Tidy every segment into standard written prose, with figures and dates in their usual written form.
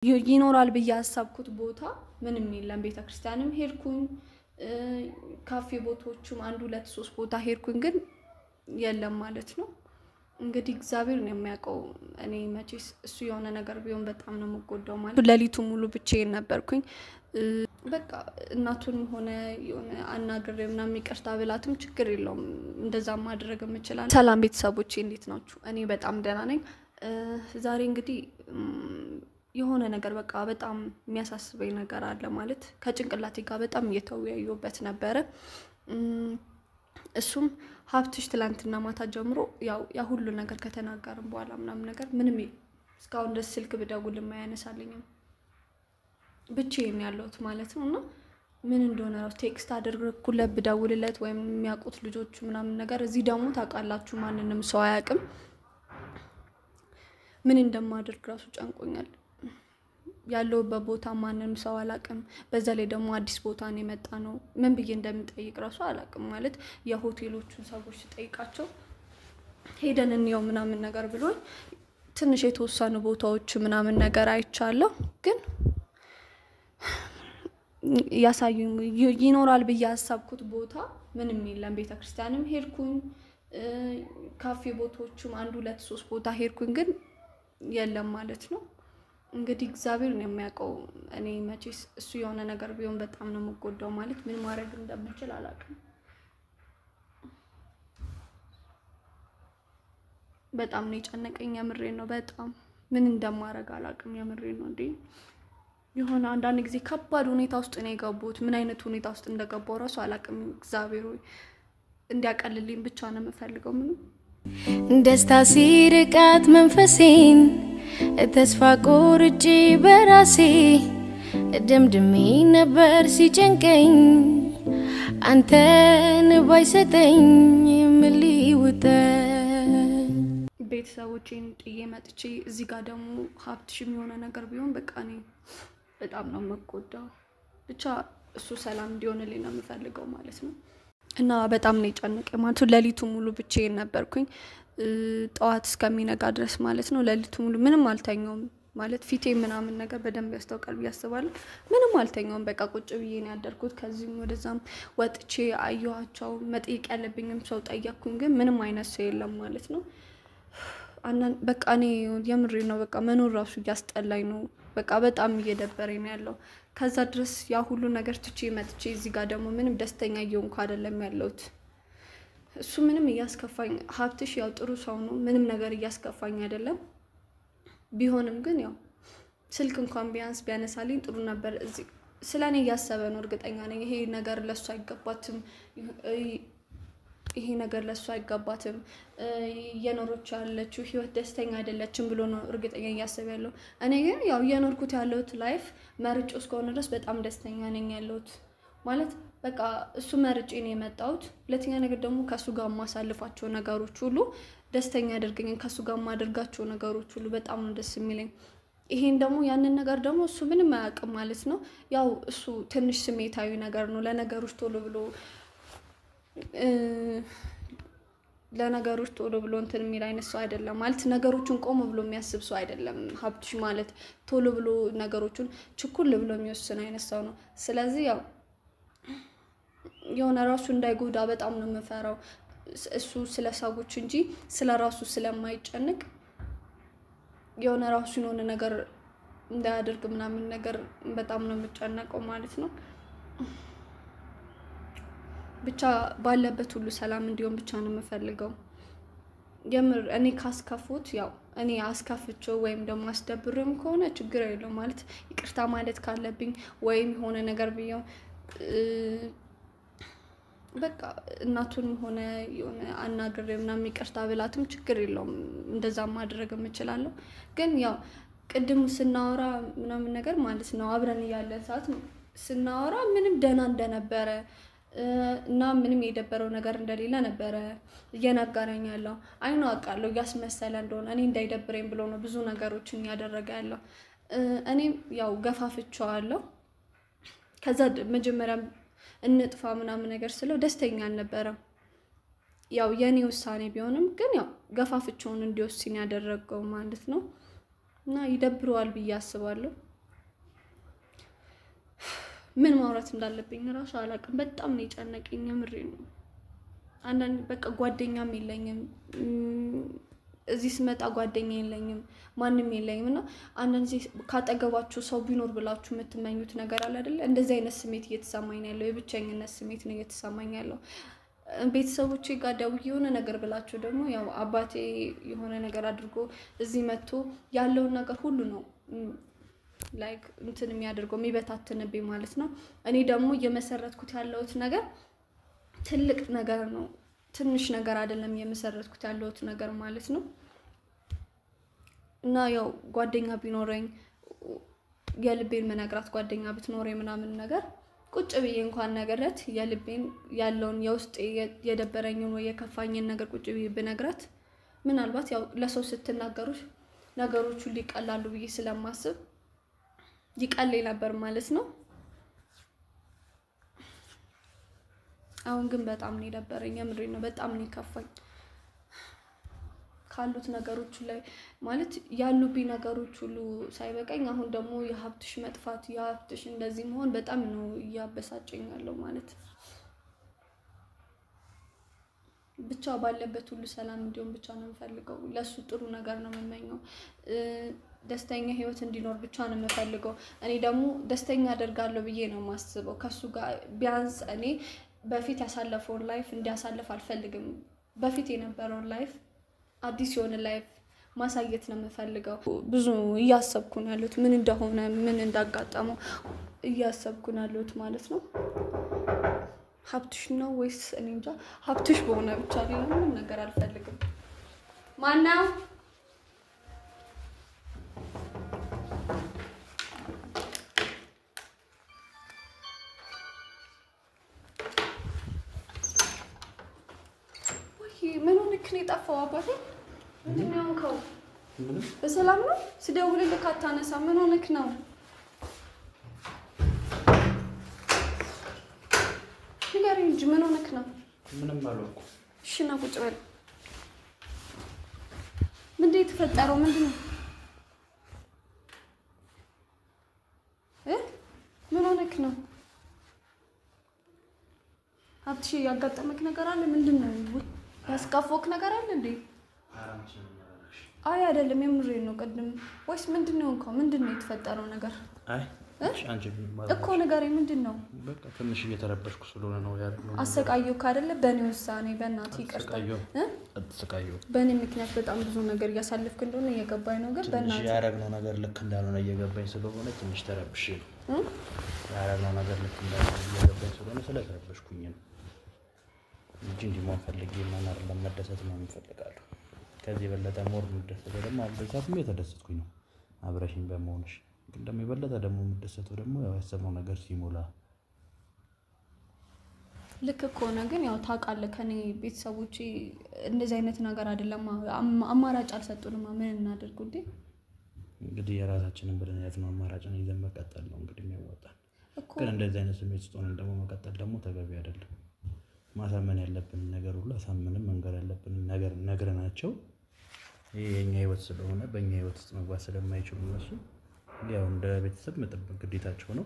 ይኖራል ብዬ ያሰብኩት ቦታ ምንም የለም። ቤተክርስቲያንም ሄድኩኝ፣ ካፌ ቦታዎችም አንድ ሁለት ሶስት ቦታ ሄድኩኝ፣ ግን የለም ማለት ነው። እንግዲህ እግዚአብሔር ነው የሚያውቀው። እኔ መቼስ እሱ የሆነ ነገር ቢሆን በጣም ነው የምጎዳው ማለት ነው። ሌሊቱ ሙሉ ብቻዬን ነበርኩኝ። በቃ እናቱን ሆነ የሆነ አናግሬ ምናምን ይቅርታ ብላትም ችግር የለውም፣ እንደዛ ማድረግ እችላለሁ። ሰላም ቤተሰቦቼ፣ እንዴት ናችሁ? እኔ በጣም ደህና ነኝ። ዛሬ እንግዲህ የሆነ ነገር በቃ በጣም የሚያሳስበኝ ነገር አለ፣ ማለት ከጭንቅላቴ ጋር በጣም እየተወያዩበት ነበረ። እሱም ሀብትሽ ትላንትና ማታ ጀምሮ ያው ያ ሁሉ ነገር ከተናገርም በኋላ ምናምን ነገር ምንም እስካሁን ድረስ ስልክ ብደውልም አያነሳልኝም። ብቻዬን ያለሁት ማለት ነው፣ እና ምን እንደሆነ ራሱ text አድርኩለት ብደውልለት ወይም የሚያውቁት ልጆቹ ምናምን ነገር፣ እዚህ ደግሞ ታውቃላችሁ ማንንም ሰው አያውቅም። ምን እንደማደርግ ራሱ ጨንቆኛል። ያለሁበት ቦታ ማንንም ሰው አላውቅም። በዛ ላይ ደግሞ አዲስ ቦታ ነው የመጣ ነው። ምን ብዬ እንደምጠይቅ ራሱ አላውቅም። ማለት የሆቴሎቹን ሰዎች ስጠይቃቸው ሄደን እንየው ምናምን ነገር ብሎኝ ትንሽ የተወሰኑ ቦታዎች ምናምን ነገር አይቻለሁ፣ ግን ያሳዩኝ ይኖራል ብዬ ያሰብኩት ቦታ ምንም የለም። ቤተክርስቲያንም ሄድኩኝ፣ ካፌ ቦታዎችም አንድ ሁለት ሶስት ቦታ ሄድኩኝ፣ ግን የለም ማለት ነው። እንግዲህ እግዚአብሔር ነው የሚያውቀው። እኔ መቼስ እሱ የሆነ ነገር ቢሆን በጣም ነው የምጎዳው። ማለት ምን ማድረግ እንደምችል አላውቅም። በጣም ነው የጨነቀኝ። የምሬ ነው። በጣም ምን እንደማደርግ አላውቅም። የምሬ ነው። እንዴ የሆነ አንዳንድ ጊዜ ከባድ ሁኔታ ውስጥ ነው የገቡት። ምን አይነት ሁኔታ ውስጥ እንደገባው እራሱ አላውቅም። እግዚአብሔር ሆይ እንዲያቀልልኝ ብቻ ነው የምፈልገው። ምንም ደስታ ሲርቃት መንፈሴን ተስፋ ቆርጬ በራሴ ደምድሜ ነበር ሲጨንቀኝ፣ አንተን ባይሰጠኝ ምን ሊውጠኝ። ቤተሰቦቼን ጥዬ መጥቼ እዚህ ጋር ደግሞ ሀብትሽም የሆነ ነገር ቢሆን በቃ እኔ በጣም ነው የምጎዳው። ብቻ እሱ ሰላም እንዲሆንልኝ ነው የምፈልገው ማለት ነው። እና በጣም ነው የጨነቀኝ ማለት ነው። ሌሊቱ ሙሉ ብቻዬን ነበርኩኝ ጠዋት እስከሚነጋ ድረስ ማለት ነው። ሌሊቱ ሙሉ ምንም አልተኛውም፣ ማለት ፊቴ ምናምን ነገር በደንብ ያስታውቃል ብዬ አስባለሁ። ምንም አልተኛውም። በቃ ቁጭ ብዬ ነው ያደርኩት። ከዚህም ወደዛም ወጥቼ አየኋቸው። መጠየቅ ያለብኝም ሰው ጠየቅኩኝ፣ ግን ምንም አይነት ሰው የለም ማለት ነው። በቃ እኔ የምሬ ነው። በቃ መኖር ራሱ እያስጠላኝ ነው። በቃ በጣም እየደበረኝ ነው ያለው። ከዛ ድረስ ያ ሁሉ ነገር ትቼ መጥቼ እዚህ ጋር ደግሞ ምንም ደስተኛ እየሆንኩ አይደለም ያለሁት። እሱ ምንም እያስከፋኝ፣ ሀብትሽ ያው ጥሩ ሰው ነው፣ ምንም ነገር እያስከፋኝ አይደለም። ቢሆንም ግን ያው ስልክ እንኳን ቢያንስ ቢያነሳልኝ ጥሩ ነበር። እዚህ ስለ እኔ እያሰበ ነው፣ እርግጠኛ ነኝ። ይሄ ነገር ለእሱ አይገባትም፣ ይሄ ነገር ለእሱ አይገባትም፣ እየኖረች ያለችው ህይወት ደስተኛ አይደለችም ብሎ ነው እርግጠኛ እያሰበ ያለው። እኔ ግን ያው እየኖርኩት ያለሁት life መርጬ እስከሆነ ድረስ በጣም ደስተኛ ነኝ ያለሁት፣ ማለት በቃ እሱ መርጬ ነው የመጣሁት። ሁለተኛ ነገር ደግሞ ከእሱ ጋር የማሳልፋቸው ነገሮች ሁሉ ደስተኛ ያደርገኛል። ከእሱ ጋር የማደርጋቸው ነገሮች ሁሉ በጣም ነው ደስ የሚለኝ። ይሄን ደግሞ ያንን ነገር ደግሞ እሱ ምንም አያውቅም ማለት ነው። ያው እሱ ትንሽ ስሜታዊ ነገር ነው፣ ለነገሮች ቶሎ ብሎ እንትን የሚል አይነት ሰው አይደለም። ማለት ነገሮችን ቆም ብሎ የሚያስብ ሰው አይደለም ሀብትሽ ማለት፣ ቶሎ ብሎ ነገሮችን ችኩል ብሎ የሚወስን አይነት ሰው ነው። ስለዚህ ያው የሆነ ራሱ እንዳይጎዳ በጣም ነው የምፈራው። እሱ ስለ ሰዎች እንጂ ስለ ራሱ ስለማይጨንቅ የሆነ ራሱን የሆነ ነገር እንዳያደርግ ምናምን ነገር በጣም ነው የምጨነቀው ማለት ነው። ብቻ ባለበት ሁሉ ሰላም እንዲሆን ብቻ ነው የምፈልገው። የምር እኔ ካስከፉት፣ ያው እኔ አስከፍቼው ወይም ደግሞ አስደብሬውም ከሆነ ችግር የለውም፣ ማለት ይቅርታ ማለት ካለብኝ ወይም የሆነ ነገር ብየው በቃ እናቱን ሆነ የሆነ አናግሬ ምናምን ይቅርታ ብላትም ችግር የለውም፣ እንደዛ ማድረግ እችላለሁ። ግን ያው ቅድም ስናወራ ምናምን ነገር ማለት ነው፣ አብረን እያለን ሰዓት ስናወራ ምንም ደህና እንደነበረ እና ምንም የደበረው ነገር እንደሌለ ነበረ እየነገረኝ ያለው። አይኖ አውቃለሁ እያስመሰለ እንደሆነ፣ እኔ እንዳይደብረኝ ብሎ ነው ብዙ ነገሮችን እያደረገ ያለው። እኔም ያው ገፋፍቼዋለሁ። ከዛ መጀመሪያ እንጥፋ ምናምን ነገር ስለው ደስተኛ አልነበረም። ያው የእኔ ውሳኔ ቢሆንም ግን ያው ገፋፍቼውን እንዲወስን ያደረገው ማለት ነው፣ እና ይደብረዋል ብዬ አስባለሁ። ምን ማውራት እንዳለብኝ እራሱ አላውቅም። በጣም ነው የጨነቀኝ፣ የምሬን ነው። አንዳንድ በቃ ጓደኛም የለኝም እዚህ ስመጣ ጓደኛ የለኝም፣ ማንም የለኝም። እና አንዳንድ ጊዜ ካጠገባችሁ ሰው ቢኖር ብላችሁ የምትመኙት ነገር አለ አይደለ? እንደዚህ አይነት ስሜት እየተሰማኝ ነው ያለው። የብቸኝነት ስሜት ነው እየተሰማኝ ያለው። ቤተሰቦቼ ጋር ደውዬ የሆነ ነገር ብላችሁ ደግሞ ያው አባቴ የሆነ ነገር አድርጎ እዚህ መጥቶ ያለውን ነገር ሁሉ ነው like እንትን የሚያደርገው የሚበታትንብኝ ማለት ነው። እኔ ደግሞ እየመሰረትኩት ያለሁት ነገር ትልቅ ነገር ነው፣ ትንሽ ነገር አይደለም እየመሰረትኩት ያለሁት ነገር ማለት ነው። እና ያው ጓደኛ ቢኖረኝ የልቤን መነግራት ጓደኛ ብትኖረኝ ምናምን ነገር ቁጭ ብዬ እንኳን ነገረት የልቤን ያለውን የውስጥ የደበረኝን ወይ የከፋኝን ነገር ቁጭ ብዬ ብነግራት ምናልባት ያው ለሰው ስትናገሩት ነገሮቹ ሊቀላሉ ብዬ ስለማስብ ይቀለኝ ነበር ማለት ነው። አሁን ግን በጣም ነው የደበረኝ፣ የምሬን ነው። በጣም ነው የከፋኝ። ካሉት ነገሮች ላይ ማለት ያሉብኝ ነገሮች ሁሉ ሳይበቃኝ አሁን ደግሞ የሀብትሽ መጥፋት የሀብትሽ እንደዚህ መሆን በጣም ነው እያበሳጨኝ ያለው ማለት። ብቻ ባለበት ሁሉ ሰላም እንዲሆን ብቻ ነው የምፈልገው። ለሱ ጥሩ ነገር ነው የምመኘው። ደስተኛ ህይወት እንዲኖር ብቻ ነው የምፈልገው። እኔ ደግሞ ደስተኛ አደርጋለሁ ብዬ ነው የማስበው ከሱ ጋር። ቢያንስ እኔ በፊት ያሳለፈውን life እንዲያሳልፍ አልፈልግም። በፊት የነበረውን life አዲስ የሆነ life ማሳየት ነው የምፈልገው። ብዙ እያሰብኩ ነው ያለሁት፣ ምን እንደሆነ ምን እንዳጋጠመው እያሰብኩ ነው ያለሁት ማለት ነው። ሀብትሽ ነው ወይስ እኔ እንጃ። ሀብትሽ በሆነ ብቻ ሌላ ምንም ነገር አልፈልግም። ማነው? ወይ ምን ሆነክ ነው የጠፋው አባቴ? ምንድን ነው የሆንከው? በሰላም ነው? ስደውልልህ አታነሳም። ምን ሆነክ ነው? ንገረኝ እንጂ ምን ሆነክ ነው? ምንም አልሆንኩም። እሺ ና ቁጭ በል። ምንድን ነው የተፈጠረው? ምንድን ነው እ ምን ሆነክ ነው? ሀብትሽ ያጋጠመክ ነገር አለ? ምንድን ነው ያስከፋክ ነገር አለ እንዴ? አይ አይደለም፣ የምሬን ነው። ቅድም ወይስ ምንድን ነው የሆንከው? ምንድን ነው የተፈጠረው ነገር? አይ አንቺ እኮ ንገረኝ፣ ምንድን ነው? በቃ ትንሽ እየተረበሽኩ ስለሆነ ነው ያለው። አሰቃየሁህ አይደለ? በእኔ ውሳኔ፣ በእናትህ ይቅርታ። አትሰቃየሁም። በእኔ ምክንያት በጣም ብዙ ነገር እያሳለፍክ እንደሆነ እየገባኝ ነው። ግን ትንሽ በእናትህ ያደረግነው ነገር ልክ እንዳልሆነ እየገባኝ ስለሆነ ትንሽ ተረብሼ ነው። ያደረግነው ነገር ልክ እንዳልሆነ እየገባኝ ስለሆነ ስለተረበሽኩኝ ነው እንጂ እንዲህ መሆን ፈልጌ ምናምን አይደለም። መደሰት ነው እፈልጋለሁ። ከዚህ የበለጠ more የምደሰተው ደግሞ አሁን በዚህ ሰዓትም እየተደሰትኩኝ ነው አብረሽኝ በመሆንሽ። ግን ደግሞ የበለጠ ደግሞ የምደሰተው ደግሞ ያው ያሰብነው ነገር ሲሞላ። ልክ ከሆነ ግን ያው ታውቃለህ፣ ከኔ ቤተሰቦቼ እንደዚህ አይነት ነገር አይደለም፣ አማራጭ አልሰጡንም። ምን እናደርግ እንዴ? እንግዲህ የራሳችንን ብለን ያዝነው አማራጭን ይዘን መቀጠል ነው እንግዲህ የሚያዋጣን። እኮ ግን እንደዚህ አይነት ስሜት ውስጥ ሆነን ደግሞ መቀጠል ደግሞ ተገቢ አይደለም። ማሳመን ያለብንን ነገር ሁሉ አሳምንም፣ መንገር ያለብንን ነገር ነግረናቸው፣ ይሄ የኛ ህይወት ስለሆነ በእኛ ህይወት ውስጥ መግባት ስለማይችሉ እነሱ ያው እንደ ቤተሰብ መጠበቅ ግዴታቸው ነው።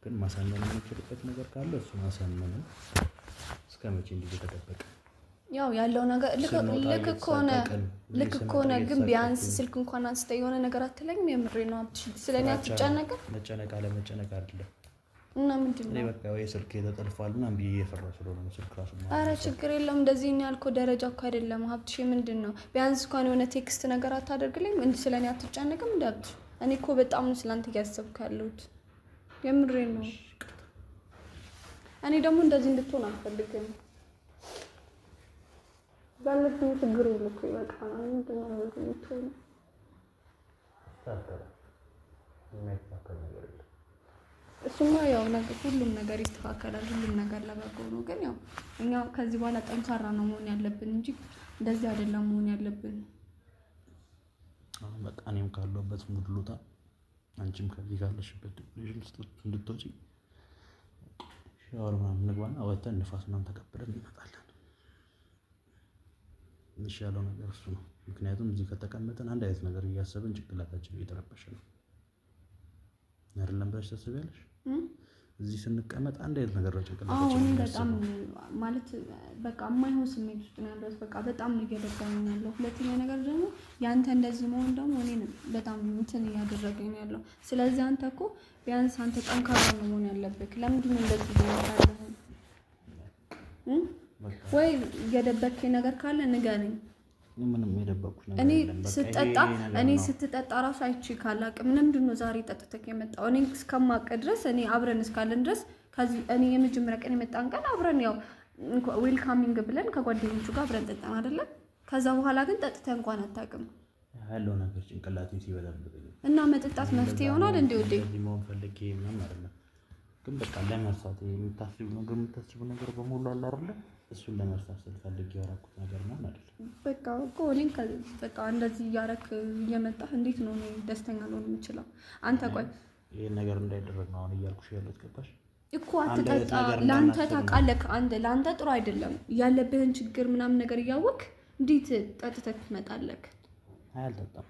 ግን ማሳመን የምንችልበት ነገር ካለ እሱን አሳምነን እስከ መቼ እንዲህ እየተደበቀ ያው ያለው ነገር ልክ ስንወጣ ልክ ከሆነ እየተሳቀቅን፣ ልክ ስንመጣ ከሆነ ግን ቢያንስ እየተሳቀቅን። ስልክ እንኳን አንስተህ የሆነ ነገር አትለኝም? የምሬን ነው ሀብትሽ፣ ስለኔ ፍራቻ ነው። አትጨነቅም? መጨነቅ አለመጨነቅ አይደለም። እና ምንድን እኔ ነው? በቃ ወይ ስልክ ተጠልፏል ምናምን ብዬ እየፈራሁ ስለሆነ ነው ስልክ ራሱ አረ የማላነሳው። ችግር የለውም። እንደዚህ ነው ያልከው ደረጃ እኮ አይደለም ሀብትሽ። ምንድን ነው ቢያንስ እንኳን የሆነ text ነገር አታደርግልኝም? እንዲ ስለኔ አትጨነቅም? እንደ ሀብትሽ እኔ እኮ በጣም ነው ስለአንተ እያሰብኩ ያለሁት። የምሬን ነው። እኔ ደግሞ እንደዚህ እንድትሆን አልፈልግም። ባለብኝ ችግር ሁሉ እኮ ይበቃናል። ምንድን ነው እንደዚህ የምትሆነው? ይስተካከላል። የማይስተካከል ነገር የለም። እሱማ ያው ነገር ሁሉም ነገር ይስተካከላል። ሁሉም ነገር ለበጎ ነው። ግን ያው እኛ ከዚህ በኋላ ጠንካራ ነው መሆን ያለብን እንጂ እንደዚህ አይደለም መሆን ያለብን። አሁን በቃ እኔም ካለሁበት mood ልውጣ፣ አንቺም ከዚህ ካለሽበት depression ውስጥ እንድትወጪ ሻወር ምናምን እንግባና ወጥተን ንፋስ ምናምን ተቀብለን እንመጣለን። የሚሻለው ነገር እሱ ነው። ምክንያቱም እዚህ ከተቀመጥን አንድ አይነት ነገር እያሰብን ጭንቅላታችን እየተረበሸ ነው። አይደለም ብለሽ ታስቢያለሽ? እም? እዚህ ስንቀመጥ አንድ አይነት ነገር ነው ጭንቅላታችን አዎ እኔ በጣም የሚያስበው። ማለት በቃ የማይሆን ስሜት ውስጥ ነው ያለሁት። በቃ በጣም ነው እየደበረኝ ያለው። ሁለተኛ ነገር ደግሞ ያንተ እንደዚህ መሆን ደግሞ እኔን በጣም እንትን እያደረገኝ ነው ያለው። ስለዚህ አንተ እኮ ቢያንስ አንተ ጠንካራ ነው መሆን ያለብህ። ለምንድን ነው እንደዚህ ያለህ? በቃ ወይ የደበከኝ ነገር ካለ ንገረኝ። ምንም የደበቅኩሽ ነገር እኔ የለም። በቃ ስጠጣ ይሄ ነገር እኔ ነው። ስትጠጣ ራሱ አይቼ ካላቅም ለምንድን ነው ዛሬ ጠጥተህ የመጣው? እኔ እስከማውቅ ድረስ እኔ አብረን እስካለን ድረስ ከዚህ እኔ የመጀመሪያ ቀን የመጣን ቀን አብረን ያው welcoming ብለን ከጓደኞቹ ጋር አብረን ጠጣን አይደለ? ከዛ በኋላ ግን ጠጥተህ እንኳን አታውቅም። ያለው ነገር ጭንቅላቴን ሲበጠብጠኝ እና መጠጣት መፍትሄ ይሆናል እንዴ ውዴ? እንደዚህ መሆን ፈልጌ ምናምን አይደለም፣ ግን በቃ ለመርሳት የምታስቢው ነገር የምታስቢው ነገር በሙሉ አለ አይደለ? እሱን ለመርሳት ስል ፈልጌ ያደረኩት ነገር ምናምን አይደለም። በቃ እኮ እኔም በቃ እንደዚህ እያደረክ እየመጣህ እንዴት ነው እኔ ደስተኛ ልሆን የምችለው? አንተ ቆይ ይሄን ነገር እንዳይደረግ ነው አሁን እያልኩሽ ያለሁት፣ ገባሽ? እኮ አንድ አይነት አትጠጣ። ነገር ለአንተ እንዳናስብ ነው። ታውቃለህ፣ አንድ ለአንተ ጥሩ አይደለም ያለብህን ችግር ምናምን ነገር እያወቅህ እንዴት ጠጥተህ ትመጣለህ? አይ አልጠጣም፣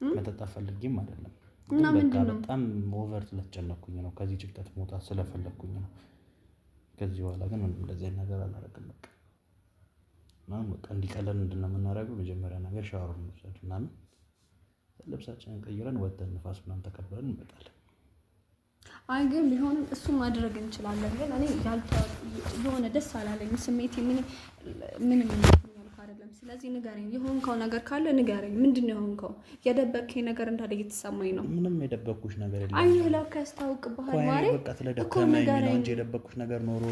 መጠጣት ፈልጌም አይደለም። እና ግን በቃ ምንድን ነው? በጣም over ስለተጨነኩኝ ነው። ከዚህ ጭንቀት መውጣት ስለፈለግኩኝ ነው። ከዚህ በኋላ ግን ምንም እንደዚህ አይነት ነገር አላደርግም። በቃ ምናምን በቃ እንዲቀለን ምንድን ነው የምናደርገው? መጀመሪያ ነገር ሻወር እንውሰድ ምናምን፣ ልብሳችንን ቀይረን ወጥተን ንፋስ ምናምን ተቀብለን እንመጣለን። አይ ግን ቢሆንም እሱን ማድረግ እንችላለን። ግን እኔ የሆነ ደስ አላለኝ ስሜቴ ምንም ምንም እንትን ያልኩ አይደለም። ስለዚህ ንገረኝ፣ የሆንከው ነገር ካለ ንገረኝ። ምንድን ነው የሆንከው? የደበቅከኝ ነገር እንዳለ እየተሰማኝ ነው። ምንም የደበቅኩሽ ነገር የለም። አይንህ ላይ እኮ ያስታውቅብሃል እኮ ማሬ። በቃ እኮ ስለደከመኝ ነው ንገረኝ። እንጂ የደበቅኩሽ ነገር ኖሮ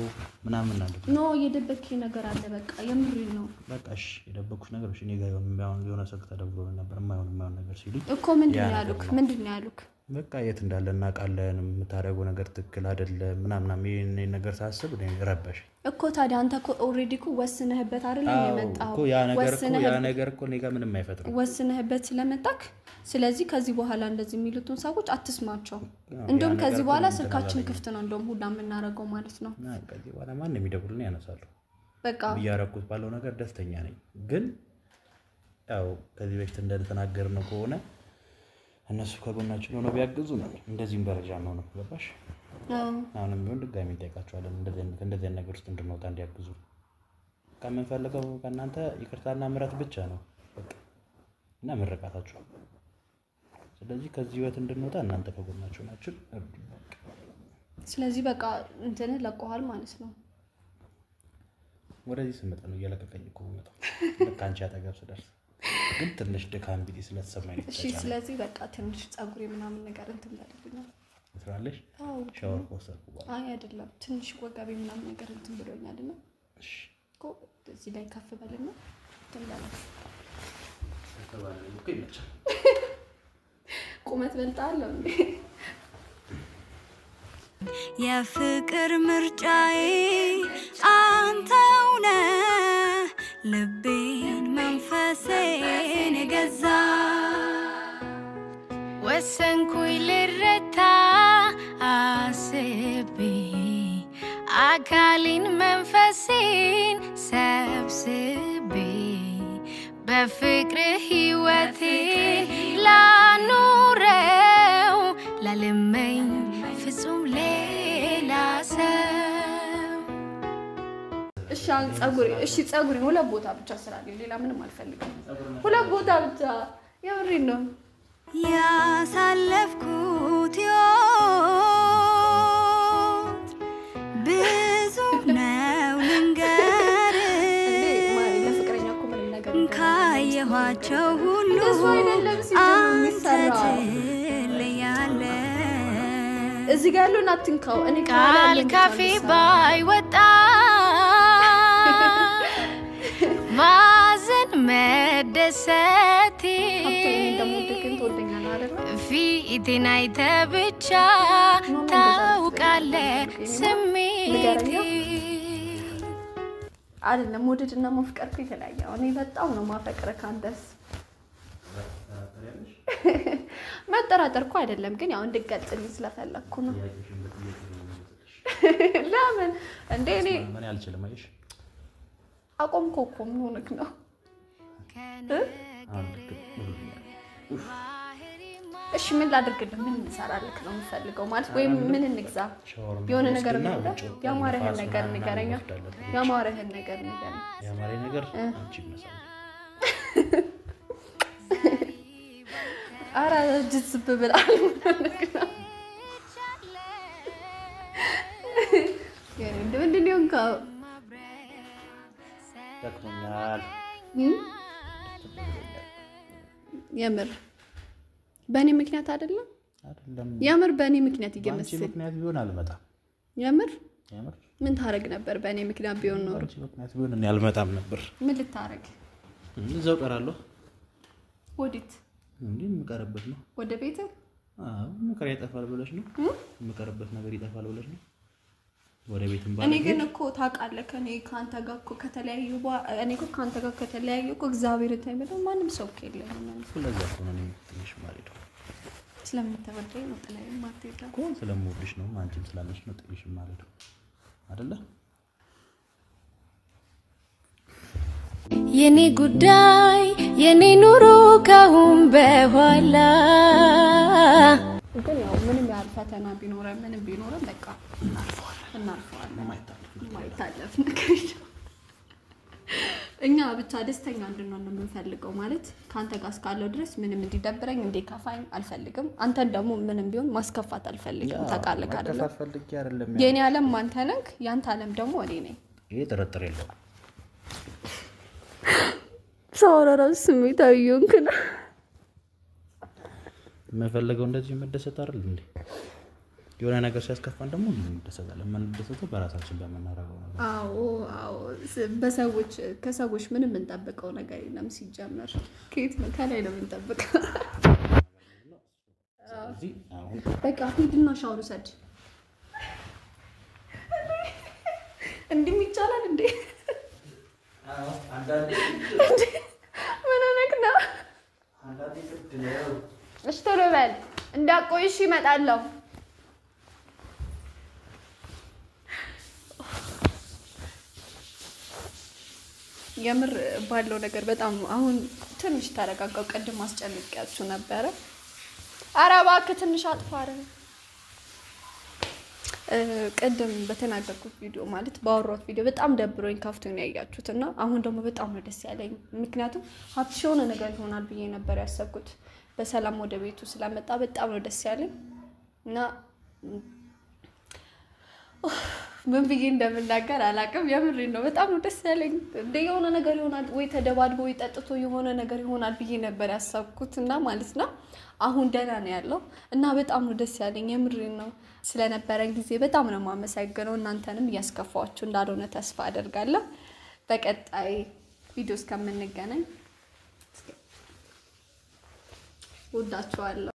ምናምን አለ። No የደበቅከኝ ነገር አለ። በቃ የምሬን ነው በቃ እሺ፣ የደበቅኩሽ ነገር እሺ፣ እኔ ጋር የሆነ ስልክ ተደውሎ ነበር የማይሆን የማይሆን ነገር ሲሉኝ እኮ። ምንድን ያ ነው ነገር ያሉክ? ነው። ምንድን ነው ያሉክ? በቃ የት እንዳለ እናውቃለን፣ የምታደርገው ነገር ትክክል አይደለም ምናምን ይሄን ነገር ሳስብ እኔ ረበሸኝ። እኮ ታዲያ አንተ እኮ already እኮ ወስነህበት አይደለም አዎ የመጣኸው? እኮ ያ ነገር እኮ ያ ወስነህበት ነገር እኮ እኔ ጋር ምንም አይፈጥርም። ወስነህበት ስለመጣክ ስለዚህ ከዚህ በኋላ እንደዚህ የሚሉትን ሰዎች አትስማቸው። አዎ፣ ያ እንደውም ነገር ከዚህ እኮ በኋላ እንትን ስልካችን አላለኝም። ክፍት ነው፣ እንደውም ሁላ የምናደርገው ማለት ነው። እና ከዚህ በኋላ ማንም የሚደውልን ያነሳሉ። በቃ እያደረኩት ባለው ነገር ደስተኛ ነኝ። ግን ያው ከዚህ በፊት እንደተናገርነው ከሆነ እነሱ ከጎናችን ሆነው ቢያግዙ ነው እንደዚህም ደረጃ ነው ነው ገባሽ? አዎ። አሁንም ቢሆን ድጋሚ እንጠይቃቸዋለን እንደዚህ አይነት ነገር ውስጥ እንድንወጣ እንዲያግዙ። ከምንፈልገው ከእናንተ ይቅርታና ምሕረት ብቻ ነው በቃ እና ምርቃታችሁ። ስለዚህ ከዚህ ህይወት እንድንወጣ እናንተ ከጎናችሁ ናችሁ። እርዱን በቃ። ስለዚህ በቃ እንትንህ ለቆሃል ማለት ነው። ወደዚህ ስመጣ ነው እየለቀቀኝ እኮ የምመጣው። ልክ አንቺ አጠገብ ስደርስ ግን ትንሽ ድካም ቢጤ ስለተሰማኝ ነው እሺ፣ የተጫነኝ። ስለዚህ በቃ ትንሽ ፀጉሬ ምናምን ነገር እንትን በልብኛል። ትላለሽ አዎ። ሻወር ከወሰድኩ በኋላ አይ አይደለም፣ ትንሽ ወገቤ ምናምን ነገር እንትን ብሎኛል እና እሺ እኮ እዚህ ላይ ከፍ በልና እንትን በለ። ከተባለ እኮ ይመቻል። ቁመት በልጣለሁ እንዴ? የፍቅር ምርጫዬ አንተው ነህ፣ ልቤን መንፈሴን የገዛ። ወሰንኩኝ ልረታ አስቤ፣ አካሌን መንፈሴን ሰብስቤ፣ በፍቅር ሕይወቴ ላኑረው፣ ላልመኝ ፍጹም ሌላ ሰው። እሺ አሁን ፀጉሬ፣ እሺ ፀጉሬ ሁለት ቦታ ብቻ ስራልኝ፣ ሌላ ምንም አልፈልግም። ሁለት ቦታ ብቻ፣ የምሬን ነው። ያሳለፍኩት ሕይወት ብዙ ነው ልንገር፣ እንዴ ማሪ፣ ለፍቅረኛ እኮ ምንም ነገር ካየኋቸው ሁሉ እንደሱ አይደለም ሲጀምር አንተ የሚሰራው። ትለያለህ። እዚህ ጋር ያለውን አትንካው። እኔ ከኋላ ቃል ያለውን ብቻ ካፌ ነው የምሰራው። ባይወጣ ማዘን መደሰቴ ሀብቴ፣ እኔ እንደምወድህ ግን ትወደኛለህ አይደለ? ፊቴን አይተህ ብቻ No፣ እንደዛ ታውቃለህ አትበለኝ። ስሜቴ። ንገረኛ። አይደለም፣ መውደድና ማፍቀር እኮ የተለያየ ነው። እኔ በጣም ነው ማፈቅርህ። ከአንተስ መጠራጠር እኮ አይደለም፣ ግን ያው እንድትገልጽልኝ ስለፈለግኩ ነው። ጥያቄሽን በጥያቄ ነው የምመልስልሽ። ለምን እንዴ? እኔ እኔ አልችልም። አየሽ አቆምኩ እኮ፣ ምን ሆነክ ነው? አሁን ልክ ብሎኛል። እሺ ምን ላድርግልህ? ምን እንሰራልክ ነው የምፈልገው ማለት ወይም ምን እንግዛ? የሆነ ነገር ነው። ያማረህን ነገር ንገረኝ። ያማረህን ነገር ንገረኝ። ያማረኝ ነገር አንቺ መሳል። ኧረ ጅዝብ ብላል። ምንድን ነው የሆንከው? ደክሞኛል። የምር በእኔ ምክንያት አይደለም? አይደለም። የምር በእኔ ምክንያት እየመሰለኝ በአንቺ ምክንያት ቢሆን አልመጣም። የምር የምር ምን ታረግ ነበር? በእኔ ምክንያት ቢሆን ኖሮ በአንቺ ምክንያት ቢሆን እኔ አልመጣም ነበር። ምን ልታረግ? እዛው እቀራለሁ። ወዴት? እንዴ የምቀርበት ነው። ወደ ቤትህ? አዎ ምክር ይጠፋል ብለሽ ነው? የምቀርበት ነገር ይጠፋል ብለሽ ነው? ወደ ቤትም ባለ እኔ ግን እኮ ታውቃለህ እኔ ካንተ ጋር እኮ ከተለያዩ እኔ እኮ ካንተ ጋር ከተለያዩ እኮ እግዚአብሔር እንትን ማንም ሰው እኮ የለኝም። ስለዚህ እኮ ነው እኔ ትንሽ የማልሄደው። ስለምትወደኝ ነው ጥለኸኝ የማትሄደው እኮ ስለምወድሽ ነው። አንቺም ስላለሽ ነው ጥለሽ የማልሄደው አይደለ? የኔ ጉዳይ የኔ ኑሮ ካሁን በኋላ ግን ያው ምንም ያህል ፈተና ቢኖረን ምንም ቢኖረን በቃ እናልፈዋለን። የማይታለፍ ነገር የለም። እኛ ብቻ ደስተኛ እንድንሆን ነው የምንፈልገው። ማለት ከአንተ ጋር እስካለው ድረስ ምንም እንዲደብረኝ እንዲከፋኝ አልፈልግም። አንተን ደግሞ ምንም ቢሆን ማስከፋት አልፈልግም። ታውቃለህ አይደለ? የኔ ዓለም አንተ ነህ፣ ያንተ ዓለም ደግሞ እኔ ነኝ። ይሄ ጥርጥር የለውም። ሳወራ እራሱ ስሜታዊ እየሆንክ ነው። የምፈልገው እንደዚህ መደሰት አይደል እንዴ? የሆነ ነገር ሲያስከፋን ደግሞ እንደሰታለን። የምንደሰተው በራሳችን በምናደርገው ነገር። አዎ አዎ፣ በሰዎች ከሰዎች ምንም የምንጠብቀው ነገር የለም። ሲጀመር ከየት ነው? ከላይ ነው የምንጠብቀው። ስለዚህ አሁን በቃ ሂድና ሻወር ውሰድ። እንዲህም ይቻላል እንዴ? አዎ፣ አንዳንዴ ምን ሆነህ ነው? አንዳንዴ ግድ ነው። እሺ ቶሎ በል እንዳቆይሽ እመጣለሁ። የምር ባለው ነገር በጣም አሁን ትንሽ ተረጋጋው። ቅድም አስጨንቄያችሁ ነበረ። ኧረ እባክህ ትንሽ አጥፋ። ኧረ ቅድም በተናገርኩት ቪዲዮ ማለት ባወራሁት ቪዲዮ በጣም ደብሮኝ ከፍቶኝ ነው ያያችሁት እና አሁን ደግሞ በጣም ነው ደስ ያለኝ። ምክንያቱም ሀብትሽ የሆነ ነገር ይሆናል ብዬ ነበር ያሰብኩት። በሰላም ወደ ቤቱ ስለመጣ በጣም ነው ደስ ያለኝ እና ምን ብዬ እንደምናገር አላውቅም። የምሬን ነው። በጣም ነው ደስ ያለኝ። እንደ የሆነ ነገር ይሆናል ወይ ተደባድቦ ወይ ጠጥቶ የሆነ ነገር ይሆናል ብዬ ነበር ያሰብኩት እና ማለት ነው አሁን ደህና ነው ያለው እና በጣም ነው ደስ ያለኝ። የምሬን ነው። ስለነበረን ጊዜ በጣም ነው የማመሰግነው። እናንተንም እያስከፋችሁ እንዳልሆነ ተስፋ አደርጋለሁ። በቀጣይ ቪዲዮ እስከምንገናኝ እወዳችኋለሁ።